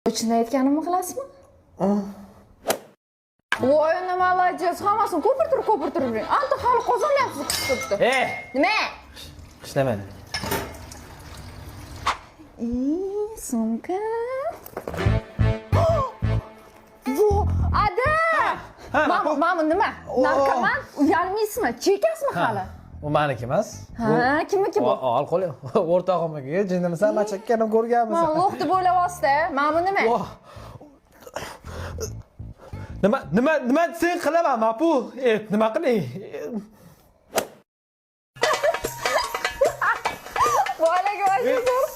Ichini aytganimni qilasizmi? Voy, nima молодец, hammasini ko'pirtirib ko'pirtirib yuring. Anta hali qozonlayapsiz qisib turibdi. E, Nima? Ishlamaydi. Sumka. Vo, ada! Ha, Mana nima? Narkoman? Uyalmaysizmi? Chekasizmi hali? U maniki emas. Ha, kimniki bu? Ol qo'l. O'rtog'imniki. Jinnimisan, man chekkanim ko'rganmisan. Man lo'q deb o'ylayapsiz-da. Mana bu nima? Voh. Nima nima nima sen qilaman, Mapu? E, nima qiling? Bolaga voy zo'r.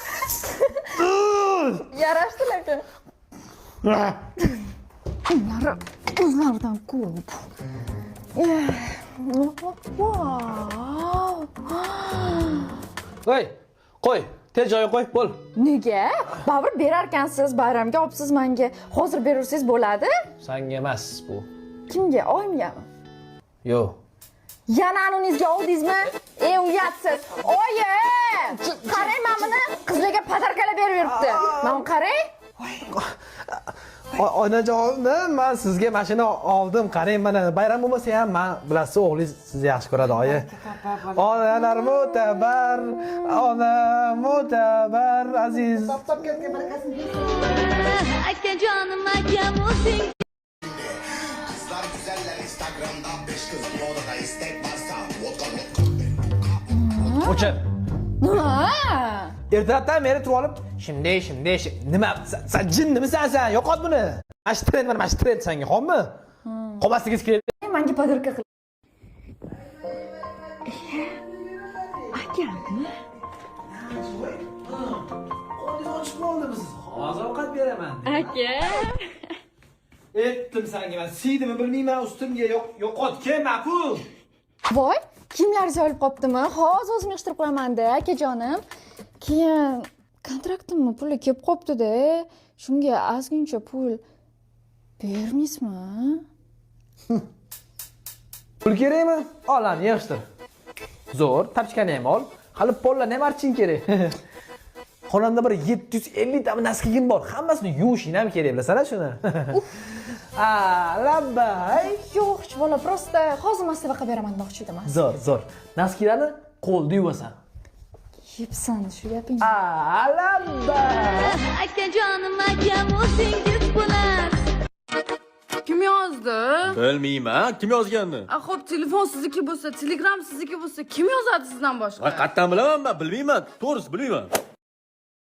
Yarashdi lekin. Ular o'zlaridan ko'p. Wow. Qo'y. Qo'y. Tez joyiga qo'y, bo'l. Nega? Baribir berarkansiz, bayramga olibsiz menga. Hozir berursiz bo'ladi. Sanga emas bu. Kimga? Oyimgami? Yo'q. Yana anuningizga oldingizmi? Ey uyatsiz. Oyi! Qarang, mana buni qizlarga podarkalar berib yuribdi. Mana qarang. Onajonim, men sizga mashina oldim. Qarang, mana bayram bo'lmasa ham men bilasiz, o'g'lingiz sizni yaxshi ko'radi, oyi. Onalar mo'tabar, ona mo'tabar, aziz. Akajonim akam o'zing. Kızlar güzeller Instagram'da beş kız bir odada istek varsa vodka vodka. O'chir. Nima? Ertalabdan beri turib olib, shunday, shunday, nima, sen jinnimisan sen? Yo'qot buni. Mana shu trend, mana shu trend senga, xo'pmi? Qolmasligingiz kerak. Menga podarka qil. Akammi? Qo'lingiz ochib qoldimi siz? Hozir ovqat beraman. Aka. Etdim senga, men siydimi bilmayman, ustimga yo'qot, kel, ma'qul. Voy, kiyimlaringiz olib qopdimi? Hozir o'zim yig'ishtirib qo'yaman-da, akajonim. Keyin kontraktimni puli kelib qopti-da. Shunga ozgincha pul bermaysizmi? Pul kerakmi? Ol, lan, yig'ishtir. Zo'r, tapchkani ham ol. Hali pollarni ham arching kerak. Xonamda bir 750 ta naskigim bor. Hammasini yuvishing ham kerak, bilasan shuni. A, labbay. Yo'q, hech bola, просто hozir mastava qilib beraman demoqchi edim. Zo'r, zo'r. Naskilarni qo'lda yuvasan. Yebsan shu gaping. A, labbay. Akajonim akam o'zingiz bo'lasiz. Kim yozdi? Bilmayman, kim yozganini. A, xo'p, telefon sizniki bo'lsa, Telegram sizniki bo'lsa, kim yozadi sizdan boshqa? Voy, qayerdan bilaman men? Bilmayman. To'g'risi bilmayman.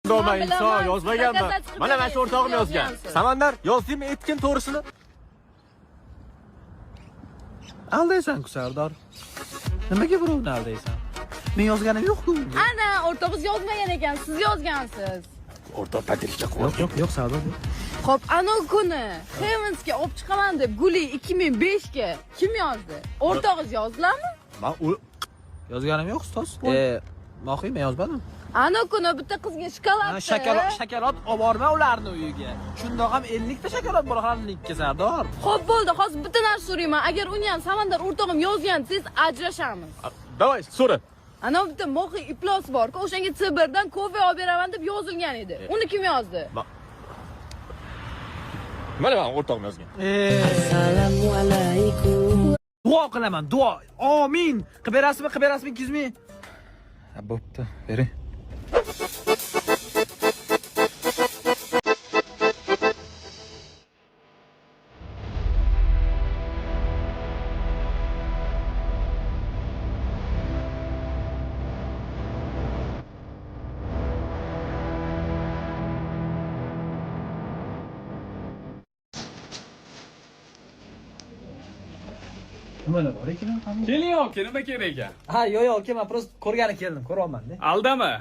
Men inson bilaman, yozmaganman. доказать qilib Mana shu o'rtog'im siz yozgan. yozgansiz. Samandar, yozdingmi aytgin to'g'risini? Aldaysan-ku, Sardor. Nimaga birovni aldaysan? Men yozganim yo'q-ku. Ana, o'rtog'ingiz yozmagan ekan, siz yozgansiz. O'rtoq patirishga Yo'q, yo'q, yo'q, Sardor. Xo'p, ana kuni Heavensga olib chiqaman deb Guli 2005 ga kim yozdi? O'rtog'ingiz yozdilarmi? Men u Yozganim yo'q, ustoz. Mohiy, men yozmadim. Ana kuni bitta qizga shokolad. Shokolad, shokolad olib borma ularni uyiga. Shundoq ham 50 ta shokolad bor xonadonlikka, Sardor. Xo'p, bo'ldi. Hozir bitta narsa so'rayman. Agar uni ham Samandar o'rtog'im yozgan desangiz, ajrashamiz. Давай, so'ra. Ana bitta mohi iflos bor-ku, o'shanga C1 dan kofe olib beraman deb yozilgan edi. Uni kim yozdi? Mana men o'rtog'im yozgan. Assalomu alaykum. Duo qilaman, duo. Amin. Qilib berasizmi, qilib berasizmi 200 ming? Ha, bo'pti, bering. Nimalar bor ekan? Keling aka, nima kerak ekan? Ha, yo'q, yo'q, aka, men просто ko'rgani keldim, ko'ryapman-da. Aldama.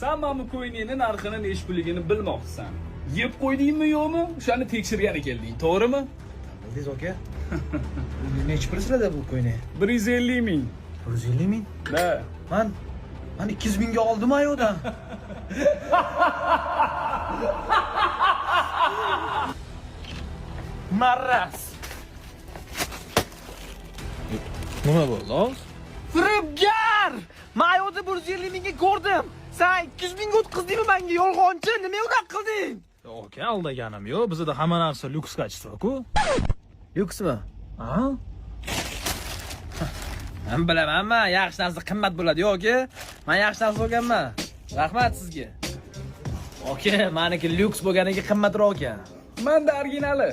Sen mana bu ko'ynakni narxini nechi pulligini bilmoqchisan. Yeb qo'ydingmi, yo'qmi? O'shani tekshirgani kelding, to'g'rimi? Bildingiz, aka. Nechi pul sizlarda bu ko'ynak? 150 ming. 150 ming. Da. Man 200 mingga oldim ayoqdan. Maraz. Nima bo'ldi? Firibgar! Men ayoqda 150 mingga ko'rdim. Sen 200 mingga o'tkazdingmi menga, yolg'onchi? Nima unaqa qilding? Aka, aldaganim yo'q. Bizda hamma narsa люкс качество-ku. Lyuksmi? Ha? Men bilamanmi, yaxshi narsa qimmat bo'ladi, yo'q-ku. Men yaxshi narsa olganman. Rahmat sizga. Aka, meniki lyuks bo'lganiga qimmatroq ekan. Manda originali.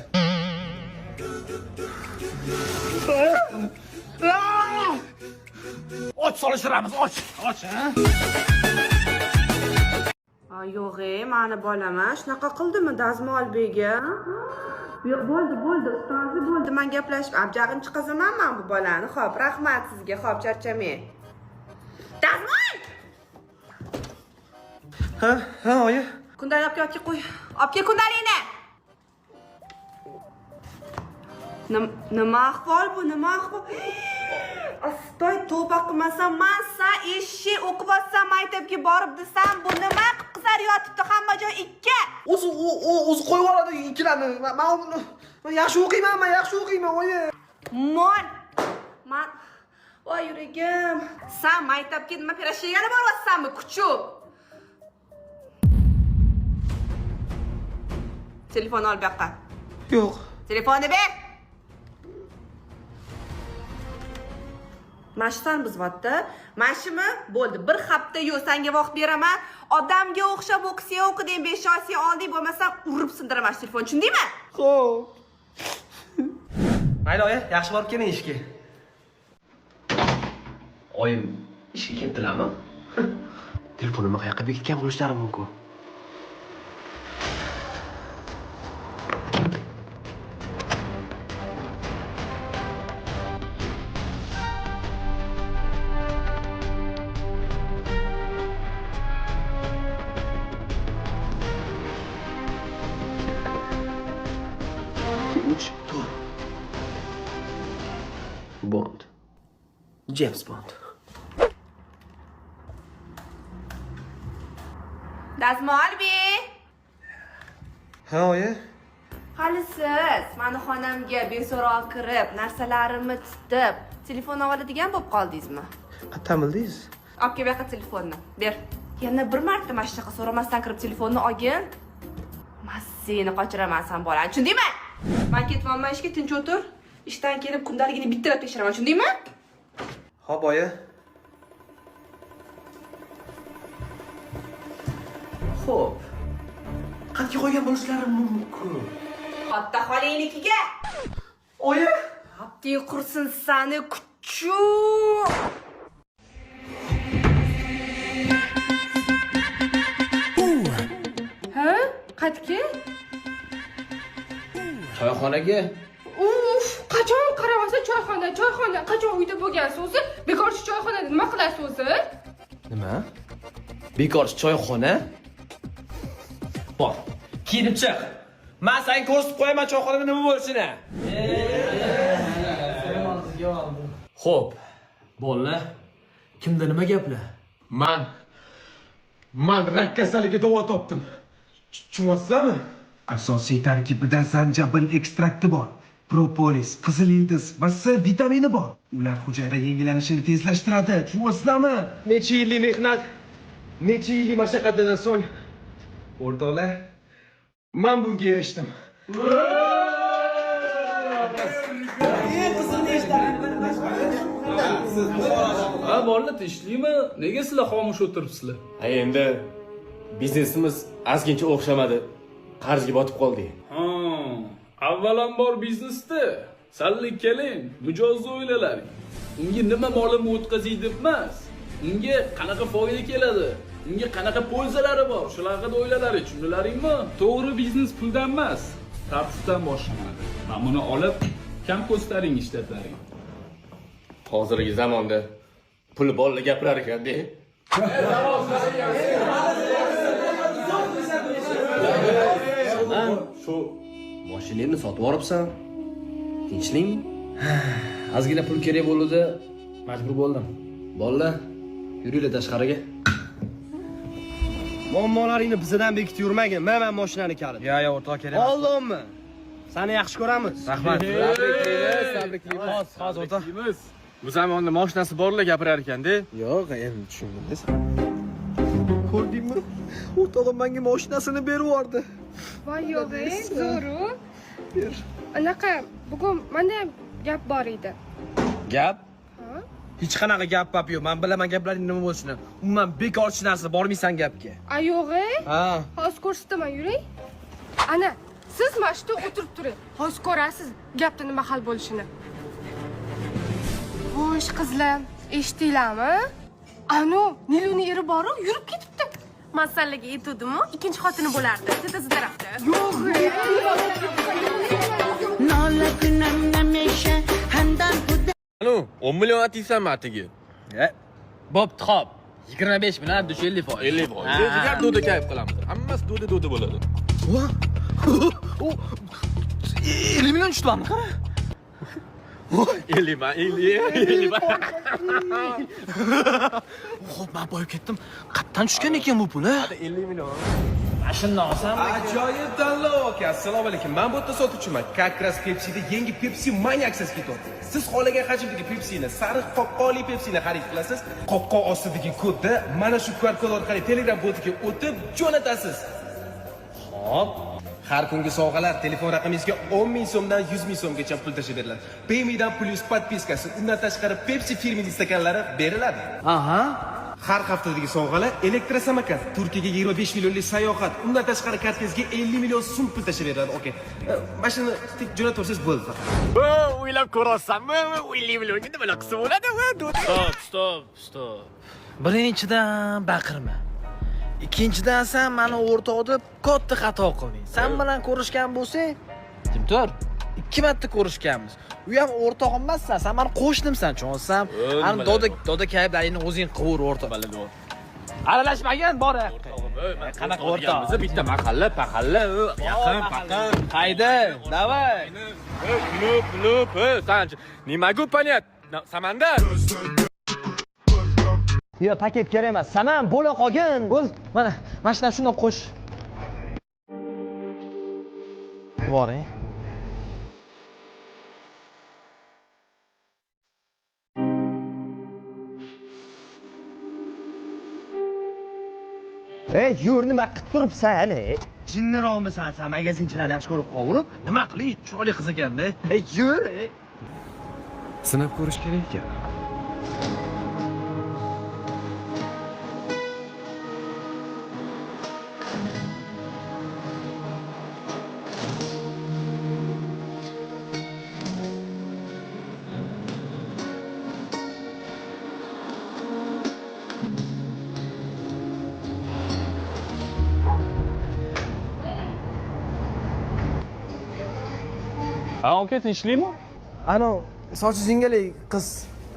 Och solishtiramiz, och. Och, ha? Yo'q, mani bolama shunaqa qildimi Dazmolbega? Yo'q, bo'ldi, bo'ldi, ustozi bo'ldi. Men gaplashib, abjag'ini chiqazaman men bu bolani. Xo'p, rahmat sizga. Xo'p, charchamang. Dazmol! Ha, ha, oyi. Kundalik olib kelib qo'y. Olib kel kundalikni. Nima ahvol bu? Nima ahvol? Astoy, tavba qilmasam, man san eshik o'qib olsam maktabga borib desam, bu nima qilib qizar yotibdi hamma joy ikki. O'zi o'zi qo'yib yuboradi ikkilarni. Men yaxshi o'qiyman, men yaxshi o'qiyman, oyi. Mol. Man voy yuragim. San maktabga nima perashegani boryapsanmi, kuchuk? Telefonni ol bu yoqqa. Yo'q. Telefonni ber. Mana shu san buzyapti. Mana shumi? Bo'ldi. Bir hafta yo'q, senga vaqt beraman. Odamga o'xshab o'qisang o'qiding, 5 olsang olding, bo'lmasa urib sindiraman shu telefonni. Tushundingmi? Xo'p. Mayli oyi, yaxshi borib keling ishga. Oyim ishga ketdilarmi? Telefonimni qayoqqa bekitgan bo'lishlari mumkin? Uch, to'rt. Bond. James Bond. Dazmolbek. Ha, oyi. Hali siz mani xonamga beso'roq kirib, narsalarimni titib, telefon oladigan bo'lib qoldingizmi? Qayerdan bildingiz? Olib kel bu yoqqa telefonni. Ber. Yana bir marta mana shunaqa so'ramasdan kirib telefonni olgin. Masseni qochiraman san bolani. Tushundingmi? Men ketyapman ishga, tinch o'tir. Ishdan kelib kundaligini bittalab tekshiraman, tushundingmi? Xo'p, oyi. Xo'p. Qayerga qo'ygan bo'lishlari mumkin? Katta xolangnikiga. Oyi. Abdi qursin sani kuchuk. Ha? Qayerga? Choyxonaga. Uf, qachon qaramasa choyxona, choyxona, qachon uyda bo'lgansiz o'zi? Bekorchi choyxonada nima qilasiz o'zi? Nima? Bekorchi choyxona? Bor. Kiyinib chiq. Men senga ko'rsatib qo'yaman choyxonada nima bo'lishini. Xo'p, bolalar, kimda nima gaplar? Man rak kasaliga davo topdim. Tushunyapsizmi? Asosiy tarkibida zanjabil ekstrakti bor. Propolis, qizil ildiz va C vitamini bor. Ular hujayra yangilanishini tezlashtiradi. Tushunyapsizmi? Necha yillik mehnat, necha yillik mashaqqatdan so'ng o'rtoqlar, men bunga erishdim. Ha, bolalar tinchlikmi? Nega sizlar xomush o'tiribsizlar? Ha, endi biznesimiz ozgincha o'xshamadi. Qarzga botib qoldik. Ha, avvalambor biznesda sallik keling, mijozni o'ylalaring. Unga nima molimni o'tkazay deb emas, unga qanaqa foyda keladi, unga qanaqa po'zalari bor, shular haqida o'ylalaring, tushundilaringmi? To'g'ri biznes puldan emas, tartibdan boshlanadi. Mana buni olib, kam ko'stlaring ishlataring. Hozirgi zamonda puli borlar gapirar ekan-da. Shu mashinangni sotib yuboribsan. Tinchlikmi? Ozgina pul kerak bo'ldi, majbur bo'ldim. Bolalar, yuringlar tashqariga. Muammolaringni bizdan bekitib yurmagin. Mana mashinani kaliti. Yo, yo, o'rtoq kerak emas. Oldinmi? Seni yaxshi ko'ramiz. Rahmat. Tabriklaymiz, tabriklaymiz. Hozir, o'rtoq. Bu zamonda mashinasi borlar gapirar ekan-da. Yo'q, endi tushundim. Ko'rdingmi? O'rtog'im menga mashinasini berib yubordi. Voy yo'q, zo'ru. Anaqa bugun menda ham gap bor edi. Gap? Hech qanaqa gap pap yo'q. Men bilaman gaplarning nima bo'lishini. Umuman bekorchi narsa, bormaysan gapga. A yo'q. Ha. Hozir ko'rsataman, yuring. Ana, siz mana shu yerda o'tirib turing. Hozir ko'rasiz gapda nima hal bo'lishini. Xo'sh, qizlar, eshitdinglarmi? Anu, Niluni eri boru yurib ketibdi. Masalaga yetuvdimu, ikkinchi xotini bo'lardi. Dadasi tarafda. Yo'q. Anu, 10 million atiysanmi atigi? Bo'pti, xo'p. 25 million 50%. 50%. Jigar do'da kayf qilamiz. Hammasi do'da bo'ladi. O 50 million tushyapmi, qara. 50 ma, 50. Xo'p, men boyib ketdim. Qayerdan tushgan ekan bu pul, a? 50 million. Mashinani olsam. Ajoyib tanlov aka. Assalomu alaykum. Men bu yerda sotuvchiman. Как раз Pepsi'da yangi Pepsi Mania aksiyasi ketyapti. Siz xohlagan hajmdagi Pepsi'ni, sariq qopqoqli Pepsi'ni xarid qilasiz. Qopqoq ostidagi kodda mana shu QR kod orqali Telegram botiga o'tib jo'natasiz. Xo'p. Har kungi sovg'alar telefon raqamingizga 10 ming so'mdan 100 ming so'mgacha pul tashlab beriladi. Payme'dan plus podpiskasi, undan tashqari Pepsi firmali stakanlari beriladi. Aha. Har haftadagi sovg'alar elektrosamokat, Turkiyaga 25 millionlik sayohat, undan tashqari kartangizga 50 million so'm pul tashlab beriladi. Okey. Mana shuni tik jo'nataversangiz bo'ldi faqat. O'ylab ko'rasanmi? 50 millionga nima qilsa bo'ladi? Stop, stop. Birinchidan baqirma. Ikkinchidan sen meni o'rtoq deb katta xato qilding. Sen bilan ko'rishgan bo'lsang, jim tur. 2 marta ko'rishganmiz. U ham o'rtog'im emassan, sen meni qo'shnimsan, tushunsan? Ana doda kayflaringni o'zing qovur o'rtoq. Aralashmagin, bor. Qanaqa o'rtoq? Bitta mahalla, pahalla, yaqin, paqin. Hayda, давай. Klub, klub, sanchi. Nimagu понять? Samandar. Yo, paket kerak emas. Saman bo'la qolgin. Bo'l, mana, mana shuni qo'sh. Boring. Ey, yur, nima qilib turibsan, ey? Jinniroqmisan sen, magazinchilarni yaxshi ko'rib qovurib? Nima qilay, chiroyli qiz ekanda. Ey, yur, ey. Sinab ko'rish kerak ekan. Ha, aka, tinchlikmi? Ana, sochi jingalak qiz.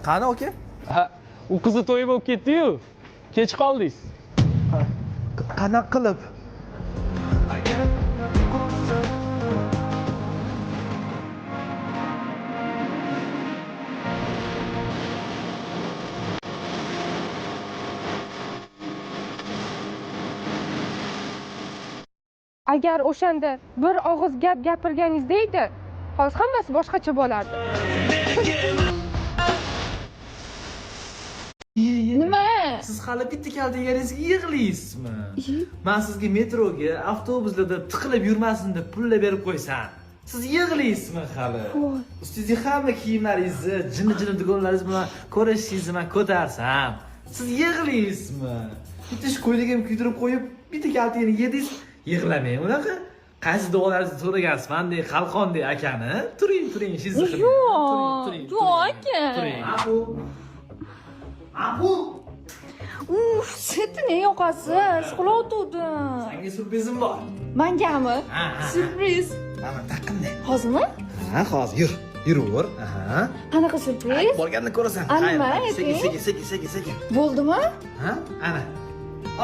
Qani aka? Ha, u qizni to'yi bo'lib ketdi-yu. Kech qoldingiz. Qanaqa qilib? Agar o'shanda bir og'iz gap gapirganingizda edi, hozir hammasi boshqacha bo'lardi. Nima? Siz hali bitta kalta yeganingizga yig'laysizmi? Men sizga metroga, avtobuslarda tiqilib yurmasin deb pullar berib qo'ysam, siz yig'laysizmi hali? Ustingizga hamma kiyimlaringizni, jinni-jinni dugonlaringiz bilan ko'rishingizni men ko'tarsam, siz yig'laysizmi? Bitta shu ko'ylagimni kuydirib qo'yib, bitta kaltagini yedingiz, yig'lamang unaqa. Qaysi duolaringizni so'ragansiz, mandek qalqondek akani? Turing, turing, ishingizni qiling. Yo'q, yo'q aka. Turing. Abu. Abu. Uf, setini yoqasiz, uxlatuvdim. Senga syurprizim bor. Mangami? Ha, ha. Syurpriz. Mana taqinda. Hozirmi? Ha, hozir yur. Yuraver. Aha. Qanaqa syurpriz? Borganda ko'rasan. A, nima, Xayr, sekin, ayting? sekin, sekin, sekin, sekin. Bo'ldimi? Ha? Ana.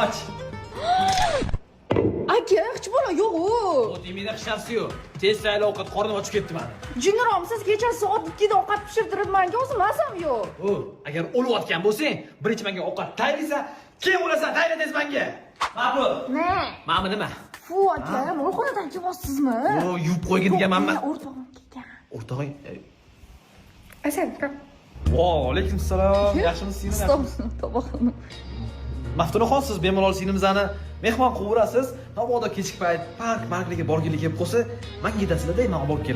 Och. Aka, hech bola yo'q u. O'tingda hech narsa yo'q. Tez sayli ovqat, qornim ochib ketdi mani. Jinniroqmisiz? Kecha soat 2 da ovqat pishirtirib menga o'zi mazam yo'q. O, agar o'layotgan bo'lsang, birinchi menga ovqat tayyorlaysan, keyin o'lasan, tayyorla tez menga. Mana bu. Ne? Mana bu nima? Fu, aka, molxonadan kelyapsizmi? O, yuvib qo'ygin deganman man. O'rtog'im kelgan. O'rtog'ing? Asal, Va alaykum assalom. Yaxshimisiz? Stop, tobog'im. Maftunaxon, siz bemalol singlimizni mehmon qilaverasiz. Mabodo kechki payt park marklarga borgili kelib qolsa, manga aytasizlar-da, men olib borib kelaman.